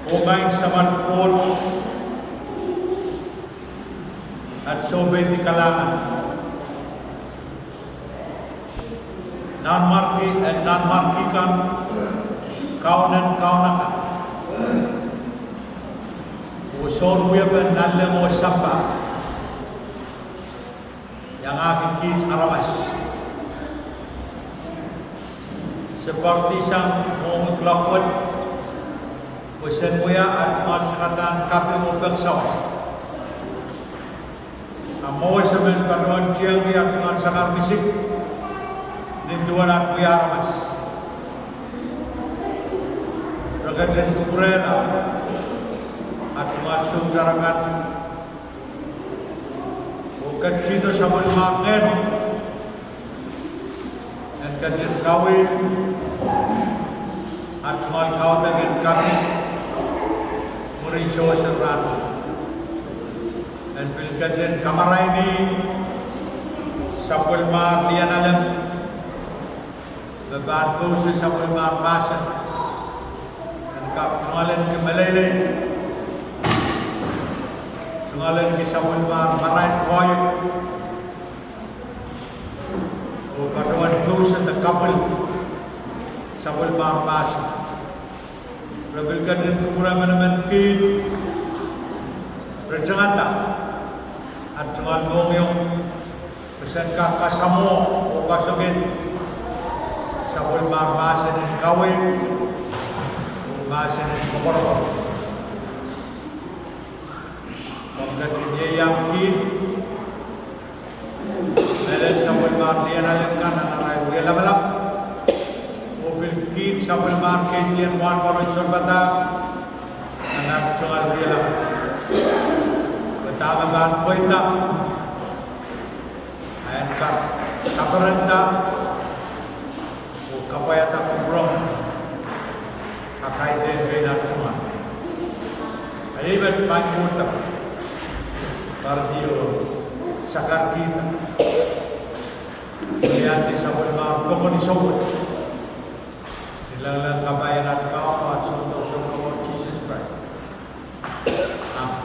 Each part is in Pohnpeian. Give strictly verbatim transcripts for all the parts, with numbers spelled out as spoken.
Oh maing Samat Koht, aht soupeidi kalahngan. Nanmwarki, eh, nanmwarki kan, kaun en kaun akan, oh soun wiepen nanleng oh sampah, iangahki kiht aramas. Se poaridi sang mwohmwi kuloak wet pwe sen wia aht tungoal sakadahn kaping oh pek sawas. A mwowe se men patohwan tiengki aht tungoal sakar misik nin duwen aht wia aramas. Re ketin kupwurehla aht tungoal sountar akan oh ketikihdo sapwellimomwi Ngehno en ketin kaweid aht tungoal kaudok en kaping mwurin sewese rahn, en pil ketin kamaraini sapwellimomwi Lianalem me pahn pousehla sapwellimomwi mahsen en kak tungoalenki meleilei, tungoalenki sapwellimomwi marain koahiek, oh patohwan pousehla kapwil sapwellimomwi mahsen. Re pil ketin kupwure emenemen kiht, re tengada aht tungoal mohngiong, pwe sen kak kasamwo oh kasohki sapwellimomwi mahsen en kaweid oh mahsen en koapworopwor. Komw ketin ieiang kiht, mehlel sapwellimomwi Lianalem kan nan arail wie lapalap, oh pil kiht sapwellimomwi keidien wahnpoaron sounpadahk nan aht tungoal wie lapalap, pwe dahme pahn pweida, en kak kaperenda oh kapwaiada kupwuromwi, a kaidehn pein aht tungoal. A iei met maing Koht, poaridi oh sakarkihda, oh iangahki sapwellimomwi pokon isoh wet, ni lengileng kapai en aht Kaun oh aht Sounkomour Sises Krais. Amen.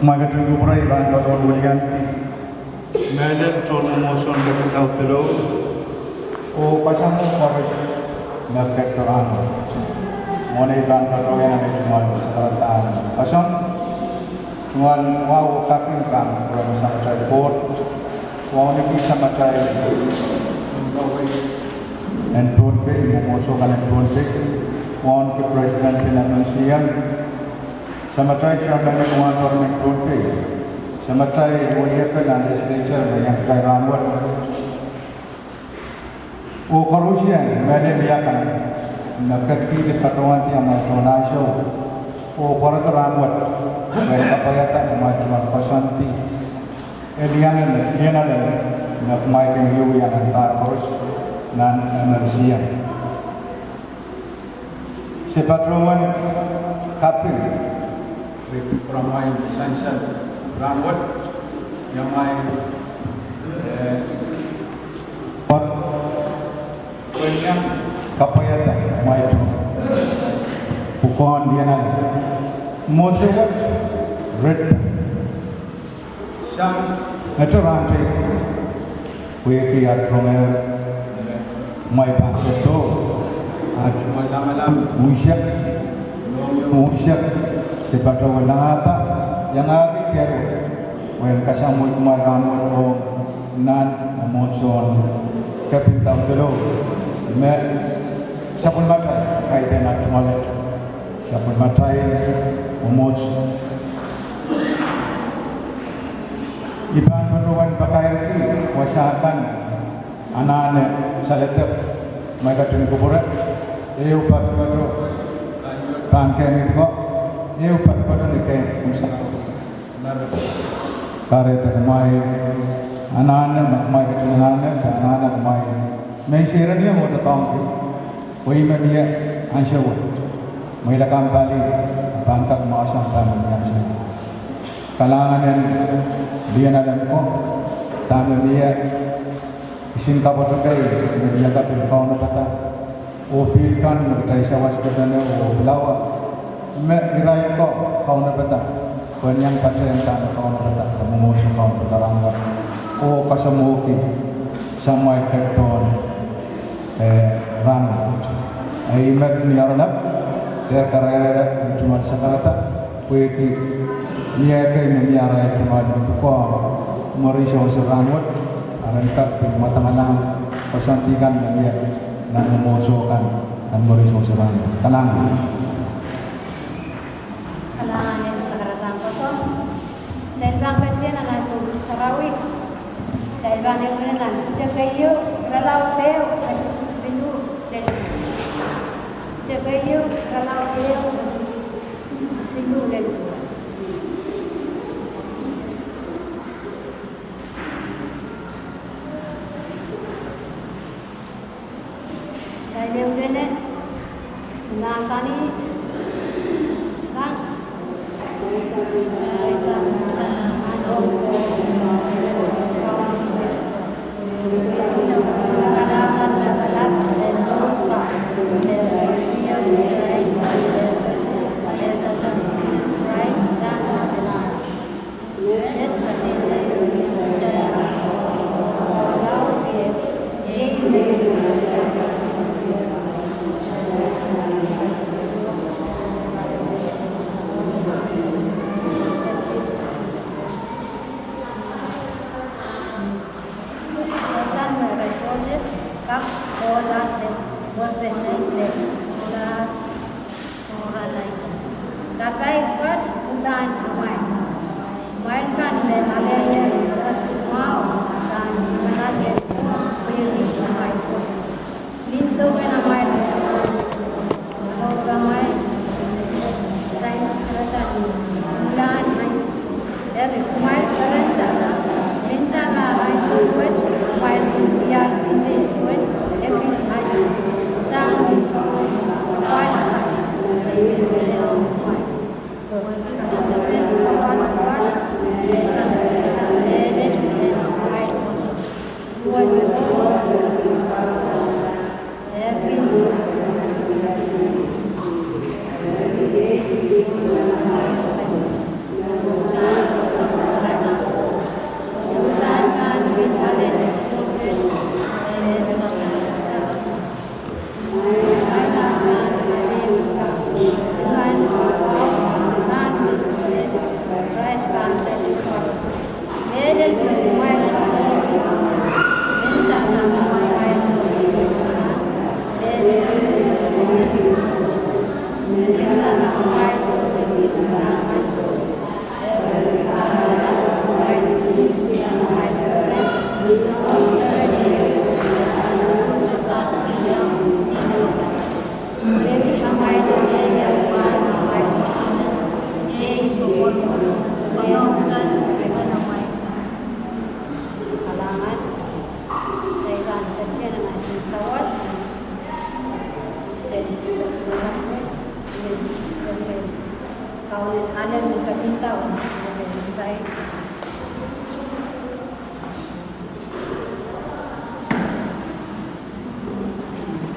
Kumwail ketin kupwure, I pahn patohwan weliandi mehlel tohn mwomwohdiso en Kepin Saut Delou oh kasamwo koaros me ketido rahnwet. Mwohn ei pahn patohwan iang ei tungoal sakaradahn koasoandi, tungoal wahu oh kaping pahn kupwuromwi Samatail Koht, wauneki Samatail en Pohnpei, mwomwohdiso kan en Pohnpei, wauneki President en M N C M, Samatail Chairman en Wahnpoaron en Pohnpei, Samatail weliepen nan Legislature me iang kitail rahnwet, oh koarosie mehlel wia kan me ketikihdi patohwandi amwail tohn ahnsou oh pwarodo rahnwet, pwehn kapwaiada amwail tungoal koasoandi, eh, Lianalem, Lianalem, me kumwail kin wiewia nan pahr koaros nan M N C M. Se patohwan kaping, eh, pwe amwail sansal rahnwet, iei amwail, eh, pwarodo, pwehn iang kapwaiada amwail tungoal pwukoahn Lianalem. Mwomwohdiso wet, red sang, eh, te rahn teikan pwehki aht rongehr me kumwail pahn ketido aht tungoal lamalam, unsek, unsek, se patohwan langada, iangahki kehl wet, pwehn kasamwoikumwail rahnwet ong nan mwomwohdiso en Kepin Saut Delou, me sapwellimatail kaidehn aht tungoal, sapwellimatail mwomwohdiso. I pahn patohwan pakairki wasa kan anahne saledek, ma I ketin kupwure, ehu patopato pahn kehn idiko. Ehu patopato ni kehn kunsa. Kahrehda kumwail anahne, ma kumwail ketin anahne, anahne kumwail. Menseng iren ieu me doadoahngki, pwe ih me mie ansou wet. Mwein akan pali, pahn kak mwahusang pahn mie ansou wet. Kalahngan en lien alem ko, dahme mie kisin kapwatokei, me mie kapil kaunopada. Oh pihl kan me kitail sawas kepene oh pilawa, me irail ko kaunopada, pwe ni iang patehng dahme kaunopada, mwomwohdiso kaunopada rahnwet. Oh kasamwohki samwail kepdon, eh, rahnwet. Eh, ih met ni aramas, dehr karehrehda, ni tungoal sakarada, pwehki mie kei me mie arail tungoal pwukoa mwurin sewese rahnwet, aren kak pil mwadangala, koasoandi kan me mie nan mwomwohdiso kan, nan mwurin sewese rahnwet. Kalahngan. Kalahngan en sakaradahn koasoandi. Kitail pahn ketin anahne nan sounpwong sarawi. Kitail pahn ewene nan Pwutak Keieu, irelaud ehu, siluh lel. Pwutak Keieu, irelaud ehu, siluh lel. Kitail ewene, mahsanih sang. Kapai pwoat uhdahn amwail. Amwail kan me alehier sarawi mwahu, pahn manat en Koht pwehki amwail pwoson. Nin duwen amwail, amwail, sain sarawi, uhdahn amwail. Eri kumwail kerenda, mendahte ma ansou wet, kumwail kin wia kisehs wet, ekis ansou, sang ni soun, kumwail.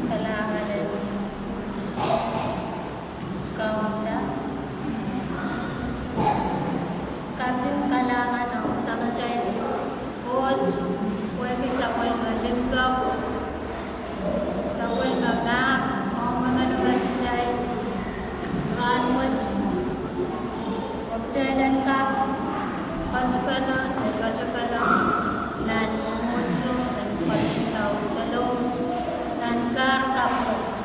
Kalahngan en kaunda. Kaping kalahngan ong Samatail Koht, pwehki sapwellime limpoak, sapwellime mahk ong emenemen kitail rahnwet. Pwe kitail en kak patpene, patpene nan mwomwohdiso, nan patpene, nan pahr kapwet.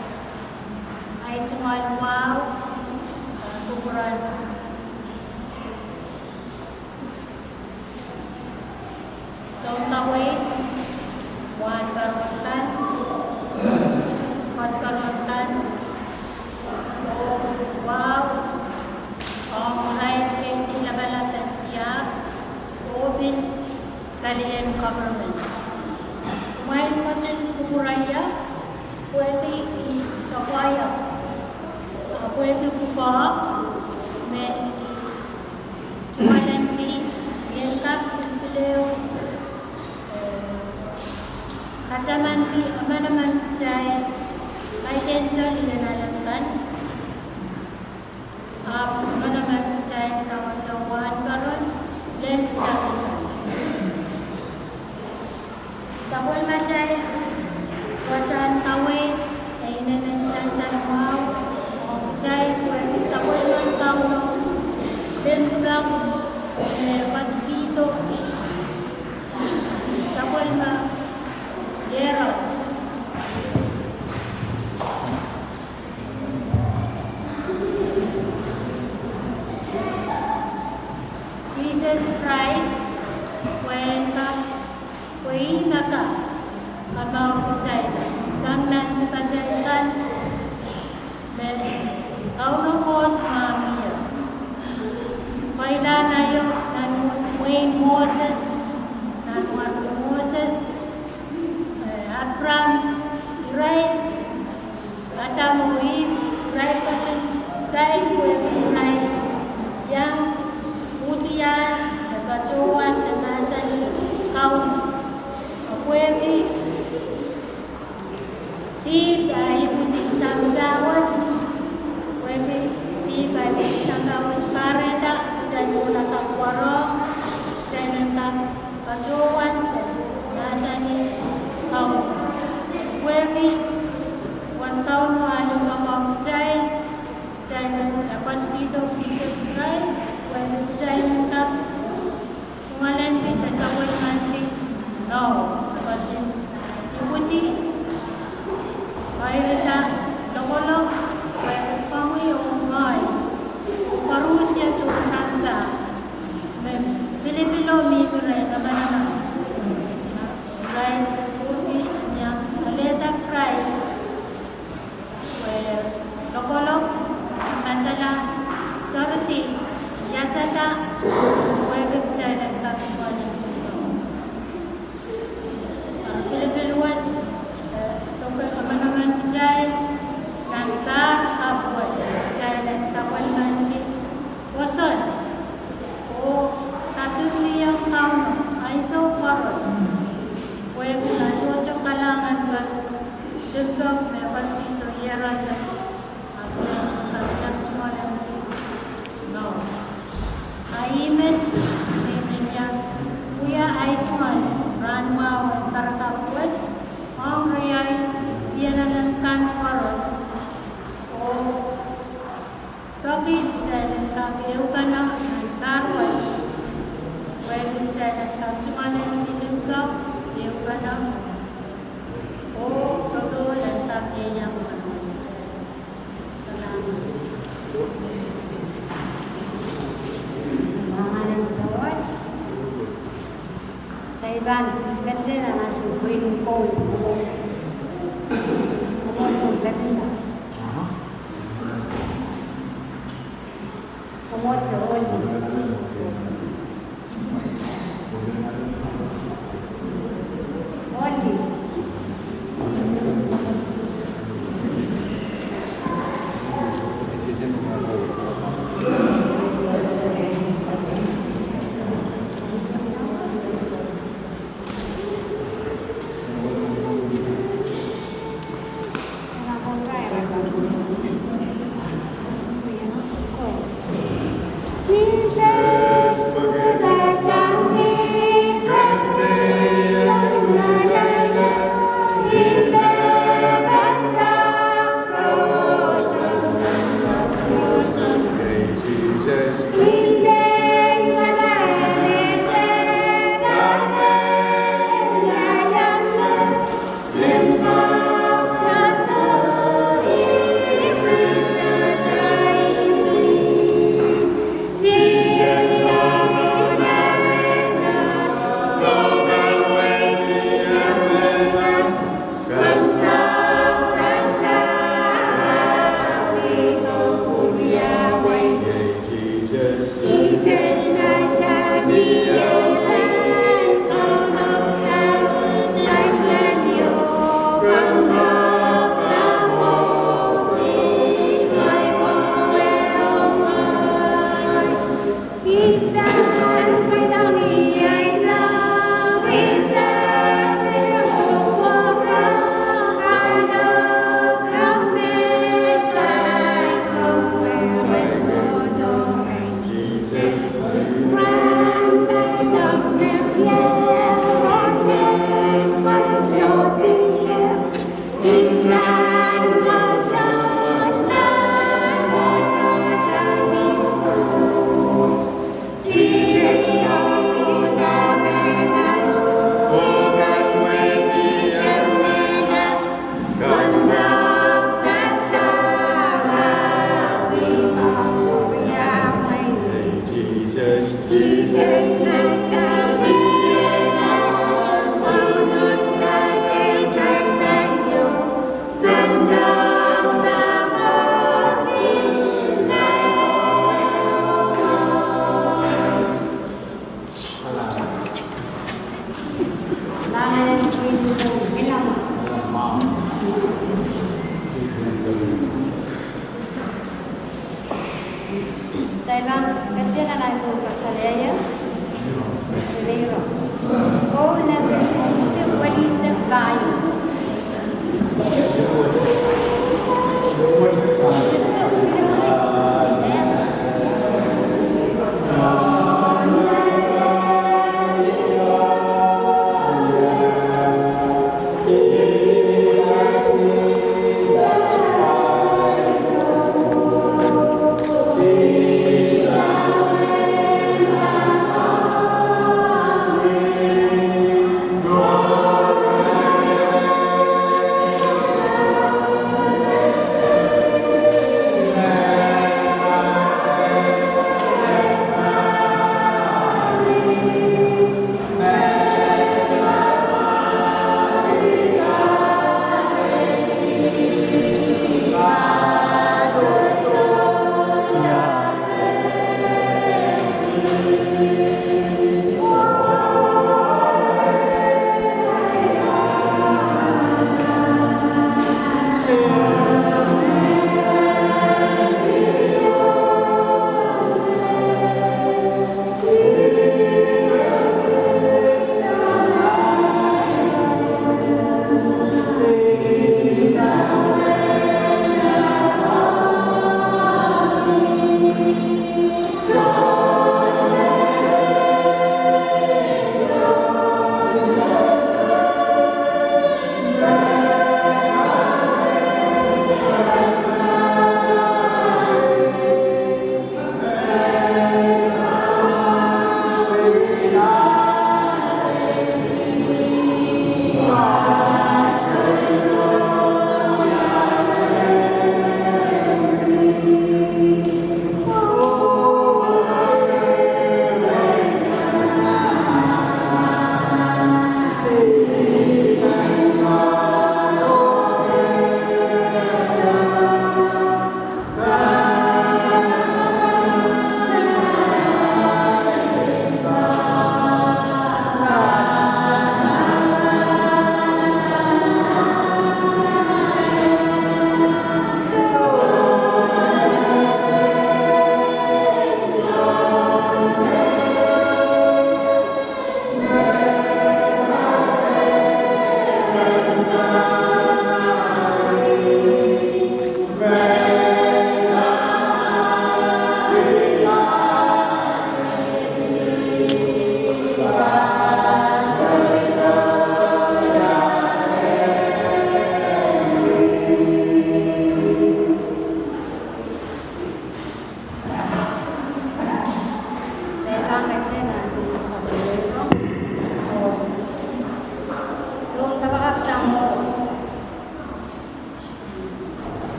Ahi tungoal wahu, kupwuren Sounkaweid, wahnpoaron kan, patparon kan, oh wahu. Italian government. Kumwail ketin kupwurei ie pwehki I sohte ie, a pwehki pwukoa me I tungoalenki, I en kak pilipil ehu, eh, katamanki emenemen kitail kaidehn tohn lel akan. Ahpw emenemen kitail sohte wahnpoaron lel seri. Sapwellimatail wasahn kaweid e inenen sansal mwahu ong kitail pwehki sapwellimen Kauno limpoak me ketikihdo sapwellime iehros. Sises Krais pwehn kak, pwe ih me kak kamour kitail sang nan dipatail kan me Kauno Koht mwahngih ie. Pwailahn aio nan mwehin Moses, nan warki Moses, eh, Apraam, irail, Adam oh Ihp, irail ketin, irail pwehki irail iang uhdiahr de patohwan de mahsanih Kauno. Pwehki dihp a ipwidi sampah wet, pwehki dihp a ipwidi sampah wet kahrehda kitail solahr kak warohng, kitail en kak patohwan de mahsanih Kauno. Pwehki uwen Kauno ah limpoak ong kitail, kitail en ketikihdo Sises Krais, pwehki kitail en kak tungoalenki de sapwellimanki Noah, e ketin ipwidi, kairada lokolok, pwehki komwi oh ngehi, koarusie tohn sampah, me pilipilo mihmi rehn emenemen. Irail pwurki en iang alehda Krais, pwe lokolok, matala, seridi, iasada, pwehki kitail en kak tungoalenki. Ah, pilipil wet, eh, doke emenemen kitail, nan pahr kapw wet, kitail en sapwellimanki pwoson oh kadirkihong Kauno ansou koaros, pwehki e sohte kalahngan wet limpoak me ketikihdo iehros wet, ahpw kitail sohte kak iang tungoalenki Noah. A ih met me I men iang wia ahi tungoal rahn mwahu en pahr kapw wet ong riei pienelen kan koaros, oh peki kitail en kak ehupene nan pahr wet, pwehki kitail en kak tungoalenki limpoak, ehupene, oh doadoahk en kak ieiang. Mwahnganen Sises. Kitail pahn ketiket nan ansou pwihn koul, koul, koul, koul. Kitail pahn ketiket nan ansou kasalehier. Koul nempe siluh, welisek pahieu.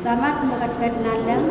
Samat me ketiket nanleng,